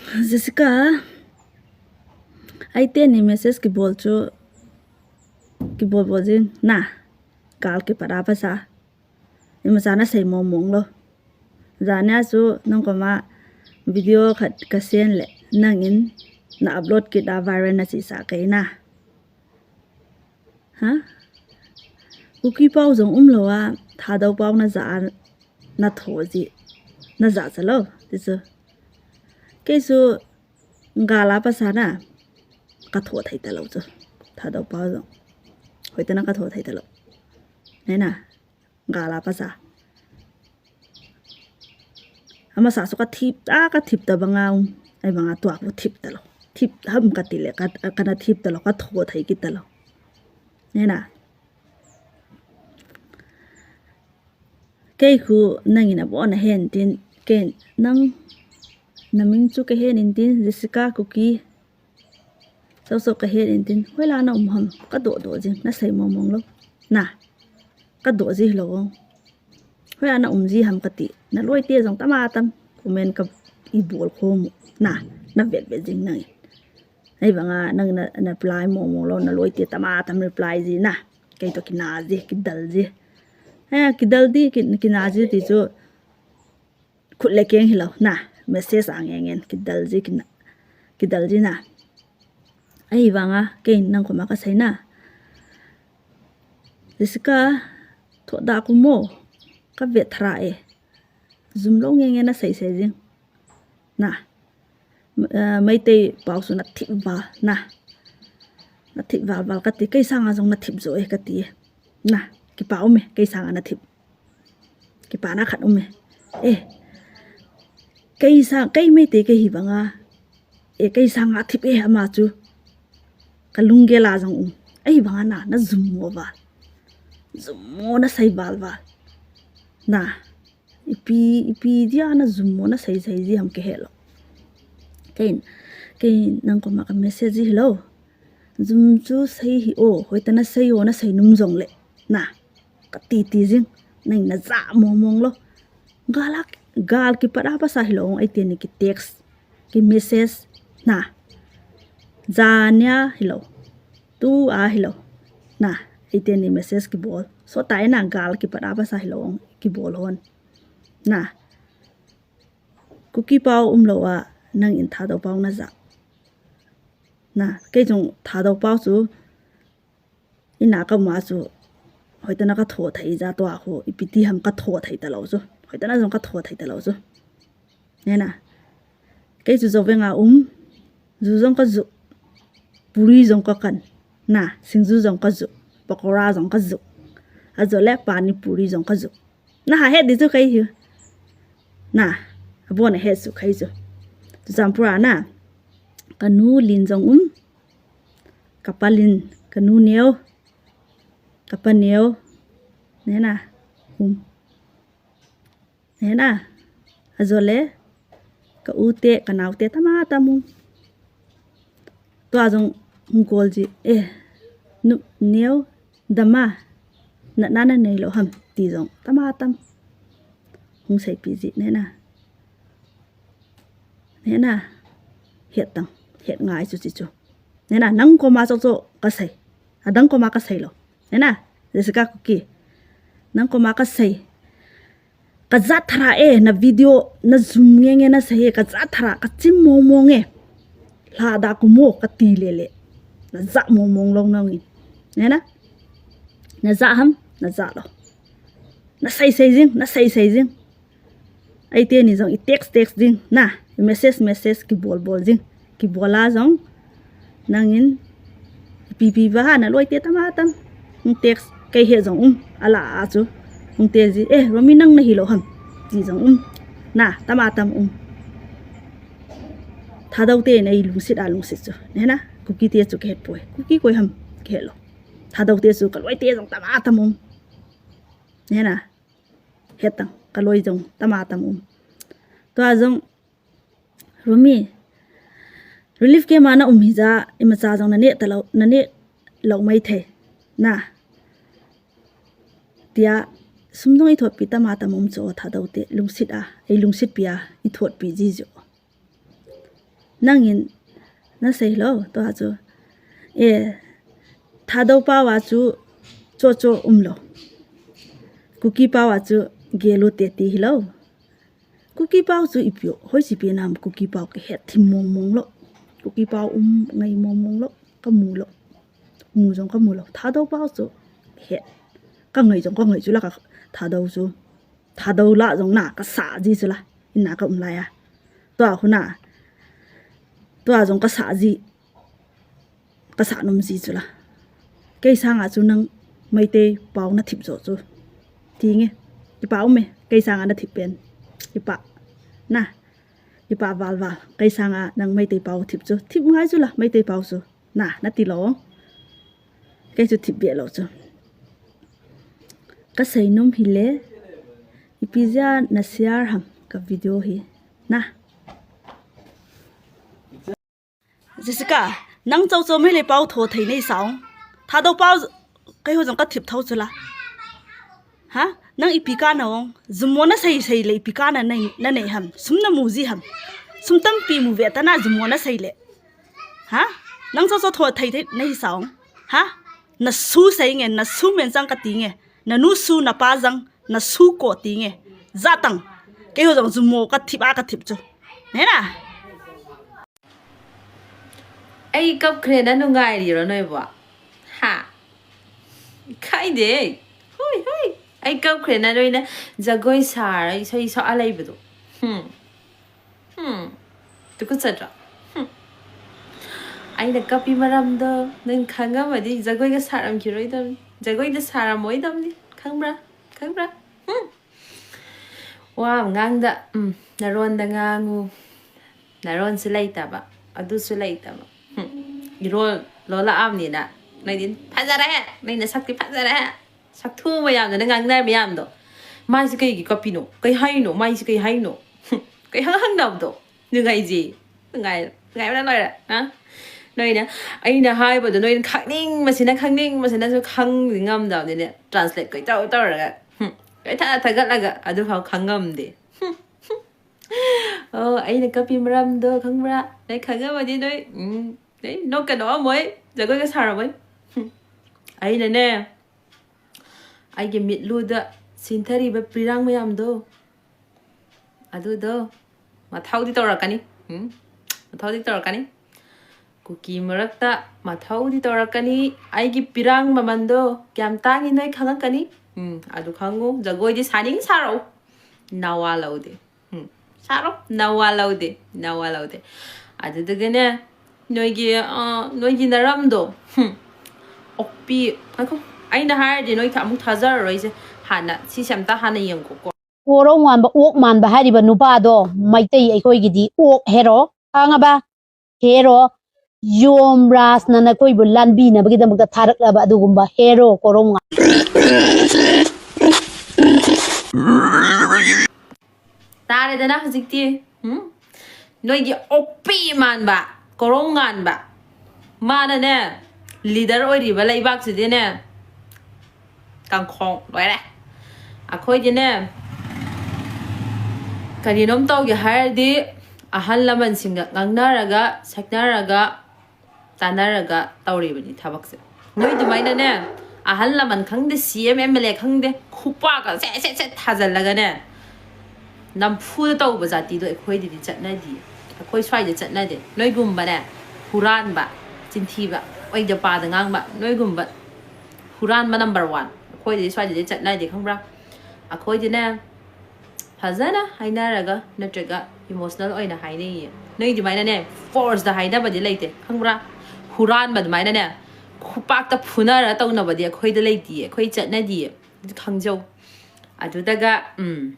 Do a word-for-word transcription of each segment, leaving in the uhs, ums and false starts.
Jessica, aite ni message kibawl chu, kibawl bawl zing na, gâl kipat a pasa. Imacha na sei mawngmawng lo. Zan nia chu nang koma video khat ka send leh nang in na upload kit a viral na chisa kei na. Ha? Kuki pau zong umlo a, Thadou pau na za a, na thaw zi, na za cha lo ti chu. Kei chu gâl a pasa na, ka thaw thei talo chu. Thadou pau zong hoitana ka thaw thei talo. Nena, gâl a pasa. Amasa chu ka thip ta, ka thip ta bang a um. Ahi bang a tua khu thip talo. Thip ham ka ti leh, ka, ka na thip talo, ka thaw thei kit talo. Nena. Kei khu nang in a bawn a hen tin, kei nang, na min chu ka hen intin, Jessica Kuki. Sosok ka het intin, hoilai na um ham, ka dawdaw zing, na sei mawngmawng lo. Na, ka daw zi hilo. Hoilai na um zi ham ka ti, na luaite zong tam a tam, comment ka i bawl khawm uh. Na, na vet vet zing nang in. Ahi bang a, nang na, na reply mawngmawng lo, na luaite tam a tam reply zi na. Kei tawh kina zi, kidal zi. He, kidal di, ki, kina zi ti chu, khut le keng hilo na, message a ngen ngen kidal zi, kina, kidal zi na. Ahi vang a, kei nang koma ka sei na, Jessica, thot da kum maw, ka vet thara e. Zum lo ngen ngen na sei sei zing. Na, Meitei pau chu na thip val na. Na thip val val ka ti, kei sâng a zong na thip zaw e ka ti. Na, kipak um e, kei sâng a na thip. Kipakna khat um e. E, kei sâng, kei Meitei ka hi vang a, e, kei sâng a thip e ama chu, ka lunggel a zong um. Ahi vang a na, na zummaw val, zummaw na sei val val. Na, ipi, ipi dia na zummaw na sei sei zi ham ka he lo. Kei, kei nang koma ka message zi hilo. Zum chu sei hi aw, hoitana sei aw, na sei num zong leh, na, ka ti ti zing, nang na za mawngmawng lo. Gâl a, gâl kipat a pasa hilo, ahi teni ki text, ki message, na, zan nia hilo, tu a hilo, na, ahi teni message kibawl. Sawt ta e na, gâl kipat a pasa hilo, kibawl hon. Na, Kuki pau umlo a, nang in Thadou pau na za. Na, kei zong Thadou pau chu, i na ka um a chu, hoitana ka thaw thei za tua khu, ipi ti ham ka thaw thei talo chu. Hoitana zong ka thaw thei talo chu. Nena, kei chu Zoveng a um, zu zong ka zu, puri zong ka kan, na, singzu zong ka zu, pakora zong ka zu, a zaw leh pani puri zong ka zu. Na ha het di chu kei hi. Na, a bawn a het chu kei chu. Churachandpur a na, ka nu lin zong um, ka pa lin, ka nu neu, ka pa neu, nena, um. Nena, a zaw leh, ka ute, ka naute tam a tam um. Tua zong hung kawl zi, e, nu neu, dam a, natna na neilo ham ti zong tam a tam hung seipi zi, nena. Nena, het tang, het ngai chu chi chu. Nena, nang koma chok chok ka sei, a dang koma ka seilo. Nena, Jessica Kuki, nang koma ka sei, ka zat thara e, na video na zum nge nge na sei e, ka zat thara, ka chim mawngmawng e. Hla da kum maw ka ti leh leh, na za mawngmawng lo nang in. Nena, na za ham, na za lo, na sei sei zing, na sei sei zing. Ahi teni zong i text text ding, na, i message message kibawl bawl zing. Kibawl a zong, nang in, ipi pi va ha, na luaite tam a tam, hung text, kei het zong um, a la a chu, hung text zi, e, Romi nang na hilo ham, ti zong um, na, tam a tam um. Thadoute nei lungsiat a lungsiat chu, nena, Kukite chu ka het puai, Kuki koi ham, ka het lo. Thadoute chu ka luaite zong tam a tam um. Nena, het tang, ka luai zong tam a tam um. Tua zong, Romi, relief camp a na um hi za, imacha zong na neh talo, na neh lo mai thei, na, tia, sum zong i thuatpi tam a tam um chu Thadoute, lungsiat a, ei lungsiatpi a i thuatpi zi ziu. Nang in na sei lo tua chu. E, Thadou pau a chu cho cho um lo. Kuki pau a chu gel u te ti hilo. Kuki pau chu i piu hoi si pi nam Kuki pau ka het thim mong mong lo. Kuki pau um ngai mong mong lo. Ka mu lo. Mu zong ka mu lo. Thadou pau chu he. Ka ngai zong ka ngai chu la ka Thadou chu. Thadou la zong na ka sa zi chu la. Ina ka um lai a. Tua khu na. Tua zong ka sa zi. Ka sa num zi chu la. Kei sanga chu nang Meitei pau na thip zo chu. Ti nge. Kipa um e. Kei sanga na thip pen. Kipa. Na. Kipa val val. Kei sanga nang Meitei pau thip chu. Thip ngai chu la Meitei pau chu. Na, na ti lo. Kei chu thip bia lo chu. Ka sei num hile, ipi zia na share ham ka video hi. Na. Jessica, nang chau chau mai le pau tho thei nei sa ung. Thadou pau kei ho zong ka thip tho chu la. Ha? Nang ipi ka na ung. Zummo na sei sei le ipi ka na nei, na nei ham. Sum na mu zi ham. Sum tampi mu ve ta na zummo na sei le. Ha? Nang chau chau tho thei thei nei sa ung. Ha? Na su sei nge, na su men chang ka ti nge. Na nu su na pa zang, na su ko ti nge. Za tang. Kei ho zong zummo ka thip a ka thip chu. He na? Ei kap khrena nu ngai ri ro noi bua. Ha. Khai de. Hoi, hoi. Ei kap khrena noi na jagoi sa ra, i sa, i sa a lei bu du. Hmm. Hmm. Tu ku chat ra. Hmm. Aina kapi maram do, nang khangam a di, jagoi ka sa ram ki roi dam. Jagoi da sa ram oi dam ni. Khang bra. Khang bra. Hmm. Wa, ngang da, um, na ron da ngang u. Na ron si lei ta ba, a du si lei ta ba. Hmm. I ron lo la am ni na. Nai din, pha za ra he. Nai na sak ti pha za ra he. Sak thu ma yam na, na ngang nai ma yam do. Mai si kei ki ka pi no. Kei hai no, mai si kei hai no. Hmm. Kei hang hang dam do. Nu ngai ji. Nu ngai, ngai ma na loi ra. Ha? Noi na, ai na hai ba do, noi na khang ning ma si na, khang ning ma si na, su khang ning ngam dam ni ne. Translate koi tau tau ra ga. Hmm. Koi tha tha gat la ga, a du phau khang ngam de. Hmm. Oh, aina kapi maram do, khang bra. Nai khang a ma di noi. Hmm. Nai, no ka no moi. Jagoi ka sa ra moi. Hmm. Aina ne. Ai ki mit lu da. Sinthari ba pirang ma yam do. A du do. Ma thau di tau ra ka ni. Hmm. Ma thau di tau ra ka ni. Kuki marak ta. Ma thau di tau ra ka ni. Ai ki pirang ma man do. Kiam tang i noi khang a ka ni. Hmm. A du khang u. Jagoi di sa ning sa ro. Na wa lo de. Hmm. Sa ro, na wa lo de, na wa lo de. A du du ge ne, noi gi, ah, noi gi na ram do. Hmm. Okpi, ai ko, ai na har di noi tha, amuk tha zar roi se. Hana, si sem ta hana yang ko ko. ꯀꯣꯔꯧꯉꯥꯟꯕ, ꯑꯣꯛ ꯃꯥꯟꯕ ꯍꯥꯏꯔꯤꯕ ꯅꯨꯄꯥꯗꯣ ꯃꯩꯇꯩ ꯑꯩꯈꯣꯏꯒꯤꯗꯤ ꯑꯣꯛ ꯍꯦꯔꯣ, ꯈꯪꯉꯕ? ꯍꯦꯔꯣ, ꯌꯣꯝꯔꯥꯖꯅ ꯅꯈꯣꯏꯕꯨ ꯂꯥꯟꯕꯤꯅꯕꯒꯤꯗꯃꯛꯇ ꯊꯥꯔꯛꯂꯕ ꯑꯗꯨꯒꯨꯝꯕ ꯍꯦꯔꯣ ꯀꯣꯔꯧꯉꯥꯟꯕ꯫ ꯇꯥꯔꯦꯗꯅ ꯍꯧꯖꯤꯛꯇꯤ꯫ ꯎꯝ? ꯅꯣꯏꯒꯤ ꯑꯣꯛꯄꯤ ꯃꯥꯟꯕ, ꯀꯣꯔꯧ ꯉꯥꯟꯕ꯫ ꯃꯥꯅꯅꯦ, leader ꯑꯣꯏꯔꯤꯕ ꯂꯩꯕꯥꯛꯁꯤꯗꯤꯅꯦ, ꯀꯥꯡꯈꯣꯡ ꯂꯣꯏꯔꯦ꯫ ꯑꯩꯈꯣꯏꯗꯤꯅꯦ, ꯀꯔꯤꯅꯣꯝ ꯇꯧꯒꯦ ꯍꯥꯏꯔꯗꯤ, ꯑꯍꯜ ꯂꯃꯟꯁꯤꯡꯒ ꯉꯥꯡꯅꯔꯒ, ꯁꯛꯅꯔꯒ, ꯇꯥꯟꯅꯔꯒ ꯇꯧꯔꯤꯕꯅꯤ ꯊꯕꯛꯁꯦ꯫ ꯅꯣꯏ ꯑꯗꯨꯃꯥꯏꯅꯅꯦ, ꯑꯍꯜ ꯂꯃꯟ ꯈꯪꯗꯦ, ꯁꯤ ꯑꯦꯝ, ꯑꯦꯝ ꯑꯦꯜ ꯑꯦ ꯈꯪꯗꯦ, ꯈꯨꯄꯥꯛꯀ ꯁꯦꯠ ꯁꯦꯠ ꯁꯦꯠ ꯊꯥꯖꯜꯂꯒꯅꯦ, ꯅꯝꯐꯨꯗ ꯇꯧꯕ ꯖꯥꯇꯤꯗꯣ ꯑꯩꯈꯣꯏꯗꯗꯤ ꯆꯠꯅꯗꯤꯌꯦ꯫ ꯑꯩꯈꯣꯏ ꯁ꯭ꯋꯥꯏꯗ ꯆꯠꯅꯗꯦ꯫ ꯅꯣꯏꯒꯨꯝꯕꯅꯦ, ꯍꯨꯔꯥꯟꯕ, ꯆꯤꯟꯊꯤꯕ, ꯑꯣꯏꯗ ꯄꯥꯗ ꯉꯥꯡꯕ, ꯅꯣꯏꯒꯨꯝꯕ ꯍꯨꯔꯥꯟꯕ number one꯫ ꯑꯩꯈꯣꯏꯗꯗꯤ ꯁ꯭ꯋꯥꯏꯗꯗꯤ ꯆꯠꯅꯗꯦ, ꯈꯪꯕ꯭ꯔꯥ? ꯑꯩꯈꯣꯏꯗꯤꯅꯦ, ꯐꯖꯅ ꯍꯥꯏꯅꯔꯒ ꯅꯠꯇ꯭ꯔꯒ emotional ꯑꯣꯏꯅ ꯍꯥꯏꯅꯩꯌꯦ꯫ ꯅꯣꯏ ꯑꯗꯨꯃꯥꯏꯅꯅꯦ, force ꯇ ꯍꯥꯏꯅꯕꯗꯤ ꯂꯩꯇꯦ, ꯈꯪꯕ꯭ꯔꯥ? ꯍꯨꯔꯥꯟꯕ ꯑꯗꯨꯃꯥꯏꯅꯅꯦ, ꯈꯨꯄꯥꯛꯇ ꯐꯨꯅꯔ ꯇꯧꯅꯕꯗꯤ ꯑꯩꯈꯣꯏꯗ ꯂꯩꯇꯤꯌꯦ, ꯑꯩꯈꯣꯏ ꯆꯠꯅꯗꯤꯌꯦ꯫ ꯑꯗꯨ ꯈꯪꯖꯧ꯫ ꯑꯗꯨꯗꯒ, ꯎꯝ,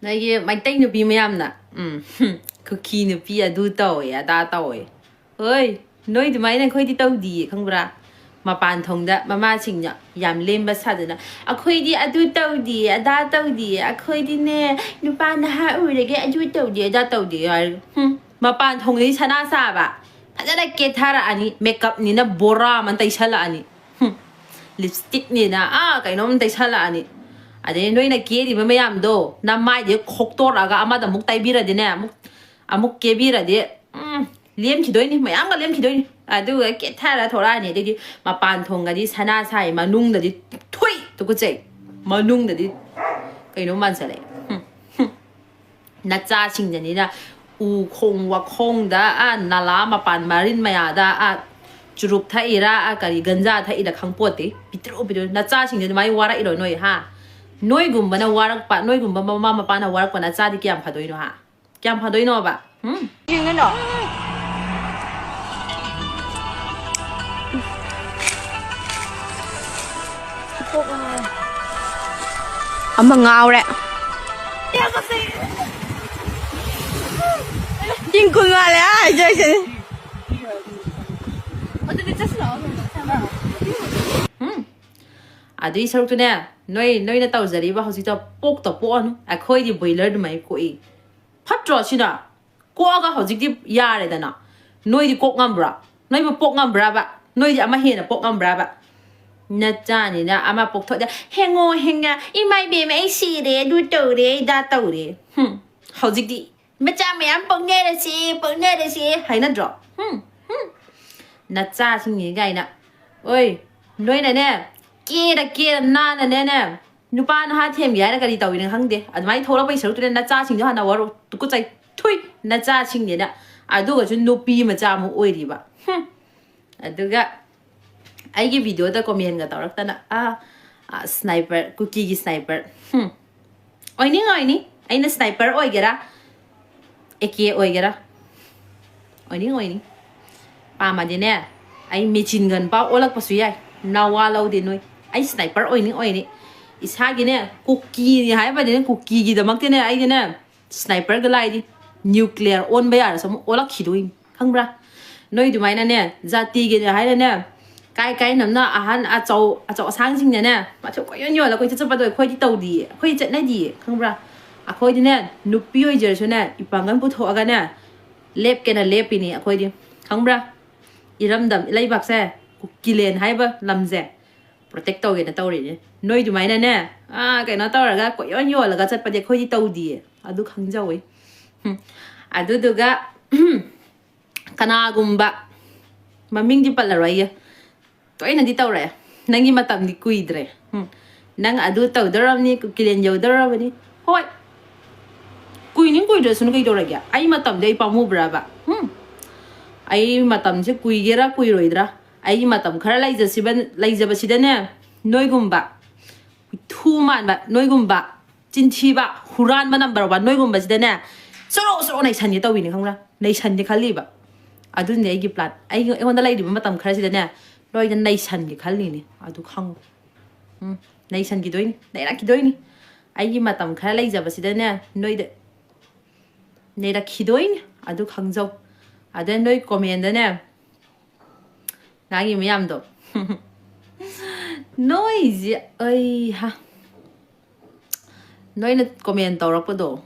ꯅꯣꯏꯒꯤ ꯃꯩꯇꯩ ꯅꯨꯄꯤ ꯃꯌꯥꯝꯅ, ꯎꯝ, ꯍꯨꯝ, ꯀꯨꯀꯤ ꯅꯨꯄꯤ ꯑꯗꯨ ꯇꯧꯋꯦ, ꯑꯗꯥ ꯇꯧꯋꯦ꯫ ꯍꯣꯏ, ꯅꯣꯏ ꯑꯗꯨꯃꯥꯏꯅ ꯑꯩꯈꯣꯏꯗꯤ ꯇꯧꯗꯤꯌꯦ, ꯈꯪꯕ꯭ꯔꯥ? ꯃꯄꯥꯟ ꯊꯣꯡꯗ ꯃꯃꯥꯁꯤꯡꯅ ꯌꯥꯝ ꯂꯦꯝꯕ ꯁꯥꯗꯅ, "ꯑꯩꯈꯣꯏꯗꯤ ꯑꯗꯨ ꯇꯧꯗꯤꯌꯦ, ꯑꯗꯥ ꯇꯧꯗꯤꯌꯦ, ꯑꯩꯈꯣꯏꯗꯤꯅꯦ, ꯅꯨꯄꯥ ꯅꯍꯥ ꯎꯔꯒꯦ, ꯑꯗꯨ ꯇꯧꯗꯦ, ꯑꯗꯥ ꯇꯧꯗꯦ" ꯍꯥꯏꯔꯒ, ꯍꯨꯝ, ꯃꯄꯥꯟ ꯊꯣꯡꯗꯒꯤ ꯁꯅꯥ ꯁꯥꯕ ꯐꯖꯅ ꯀꯦꯊꯔꯛꯑꯅꯤ, makeup ꯅꯤꯅ ꯕꯣꯔꯥ ꯑꯃ ꯇꯩꯁꯜꯂꯛꯑꯅꯤ, ꯍꯨꯝ, lipstick ꯅꯤꯅ, ꯑꯥ, ꯀꯩꯅꯣꯝ ꯇꯩꯁꯜꯂꯛꯑꯅꯤ꯫ ꯑꯗꯩ ꯅꯣꯏꯅ ꯀꯦꯔꯤꯕ ꯃꯌꯥꯝꯗꯣ ꯅꯃꯥꯏꯗꯩ ꯈꯣꯛꯇꯣꯔꯛꯑꯒ ꯑꯃꯗ ꯑꯃꯨꯛ ꯇꯩꯕꯤꯔꯗꯤꯅꯦ, ꯑꯃꯨꯛ, ꯑꯃꯨꯛ ꯀꯦꯕꯤꯔꯗꯤ, Liam khidoi ni, mayam ga liam khidoi ni. Adu ke thara thora ni de di, mapan thong ga di sana sai, manung da di thui tu ku chei. Manung da di, kei nu man sa le. Na cha sing de ni na, u khong wa khong da, a nala mapan marin maya da, a churup tha ira, a kari ganja tha ira khang pote, pitru pitru, na cha sing de ni mai warak ilo noi ha. Noi gum ba na warak pa, noi gum ba mama mapa na warak pa na cha di kiam phadoi no ha. Kiam phadoi no ba. Hmm. Ing no. Ama ngau re. King kun ma le ai jai se. Hmm. Adui saruk tu ne, noi, noi na tau zari ba hausi ta pok ta po anu. A khoi di boiler du mai ko i. Phatro sina. Kok a hausi di ya re da na. Noi di kok ngam bra. Noi ba pok ngam bra ba. Noi di ama he na pok ngam bra ba. Na cha ni na ama pok tho da. Hengo henga. I mai be mai si re, du tau re, da tau re. Hmm. Hausi di. Macha mayam pok ne re si, pok ne re si. Hai na dro. Hmm. Hmm. Na cha sing ni gai na. Oi. Noi na ne. Kira kira na na ne ne. Nupa na ha thiam ya na kari tau i nang hang de. Admai thola pai saru tu ne na cha sing jo ha na waru. Tu ku chai thui. Na cha sing ni na. Adu ga chu nupi macha mu oi ri ba. Hmm. Adu ga. Aigi video ta comment ga tau rak ta na. A, a, sniper, Kuki gi sniper. Hmm. Oi ni, oi ni. Ai na sniper oi gera. A K oi gera. Oi ni, oi ni. Pa ma de ne. Ai machine gun pa olak pa su yai. Na wa lo de noi. Ai sniper oi ni, oi ni. Isa gi ne. Kuki ni hai pa de ne. Kuki gi da mak de ne. Ai de ne. Sniper ga lai di. Nuclear on ba ya ra sam olak khidoi. Khang bra. Noi du mai na ne. Jati gi ne hai na ne. Kai kai nam na a han a chau, a chau a sang sing ne ne. Ma chau koi yon yo la koi cha cha pa doi khoi di tau di. Khoi chat na di. Khang bra. A khoi di ne. Nupi oi jer su ne. I pang gan pu tho a ga ne. Lep ke na lep i ni a khoi di. Khang bra. I ram dam, i lai bak se. Kuki len hai ba lam ze. Protect tau ke na tau ri ni. Noi du mai na ne. A, kei na tau ra ga, koi yon yo la ga chat pa di khoi di tau di. Adu khang jau i. Hmm. Adu du ga, kana gum ba. Maming di pa la roi ya. Toi na di tau re. Nang i matam di kui dre. Hmm. Nang adu tau da ram ni, Kuki len jau da ram ni. Hoi. Kui ning kui dre sun kei dau ra ga. Ai matam di ai pa mu bra ba. Hmm. Ai matam se kui gera, kui roi dra. Ai matam khara lai za si ban, lai za ba si da ne. Noi gum ba. Thu man ba, noi gum ba. Chin thi ba, huran ba number one, noi gum ba si da ne. Soro, soro nai san ye tau i ni khang ra. Nai san ye khali ba. Adu ni ai gi plan. Ai, ai hon da lai di ba matam khara si da ne. Noi da nai san ye khali ni. Adu khang. Hmm. Nai san ki doi ni. Nai ra ki doi ni. Ai gi matam khara lai za ba si da ne. Noi da. Nai ra ki doi ni. Adu khang jau. Adu noi comment da ne. Nang i mayam do. Noi zia, oi ha. Noi na comment tau ra pa do.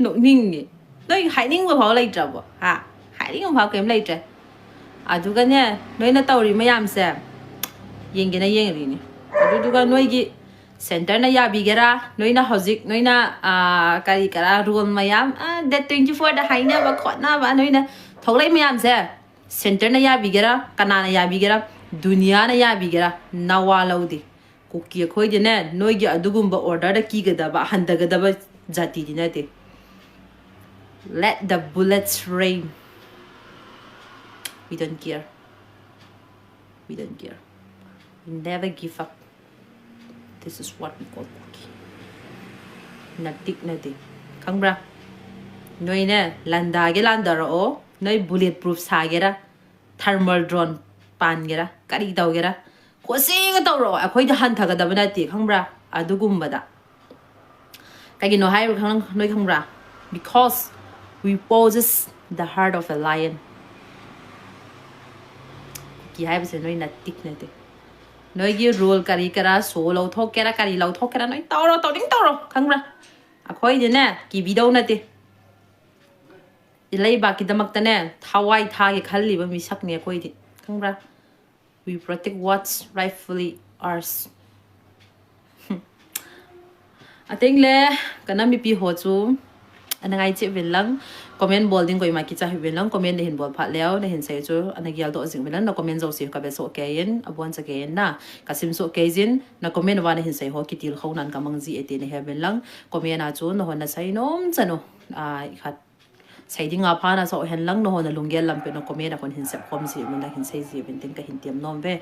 Nokning ni. Noi hai ning ba phau lai tra bo. Ha. Hai ning ba phau kem lai tra. Adu ga ne, noi na tau ri mayam se. Yeng ge na yeng ri ni. Adu du ga noi gi center na ya bi gera, noi na hojik, noi na, ah, kari kara rule mayam. Ah, date twenty four da hai na ba khot na ba noi na. Thok lai mayam se. Center na ya bi gera, kana na ya bi gera, dunia na ya bi gera, na wa lo di. Kuki a khoi di ne, noi gi adugumba order da ki ga da ba, han da ga da ba jati di na di. Let the bullets rain. We don't care. We don't care. We never give up. This is what we call Kuki. Na tik na di. Khang bra. Noi ne, landa ge landa ra o. Noi bulletproof sa gera. Thermal drone pan gera, kari tau gera. Khosing a tau ro, a khoi da han tha ga da ba na ti khang bra, adugumba da. Ka gi no hai khang noi khang bra. Because we possess the heart of a lion. Ki hai ba se noi na tik na ti. Noi gi rule kari kara so lo thok kera kari lo thok kera noi tau ro, tau ding tau ro, khang bra. A khoi di ne, ki bi dau na ti. I lei ba ki da mak ta ne, thawai tha ki khal li ba mi sak ni a khoi di. Khang bra. We protect what's rightfully ours. A teng le, ka nam mipi ho chu, ana ngai che vel lang. Comment bawl ding koima kicha hi uvin lang, comment na hin bawl phat leu na hin sei chu ana geldoh zing uvin lang, na comment zosia ka be sawk kei in, a buan cha kei in na, ka sim sawk kei zin, na comment uva na hin sei haw kitilkhona'n ka mang zi e ti na he uvin lang, comment a chu na hon na sei nuam chan u, a, i khat sei ding a pha na sawk hen lang, na hon na lunggel lam pen na comment a kon hin sep khawm zi uvin lang, hin sei zi uvin tin ka hin tiam nuam ve.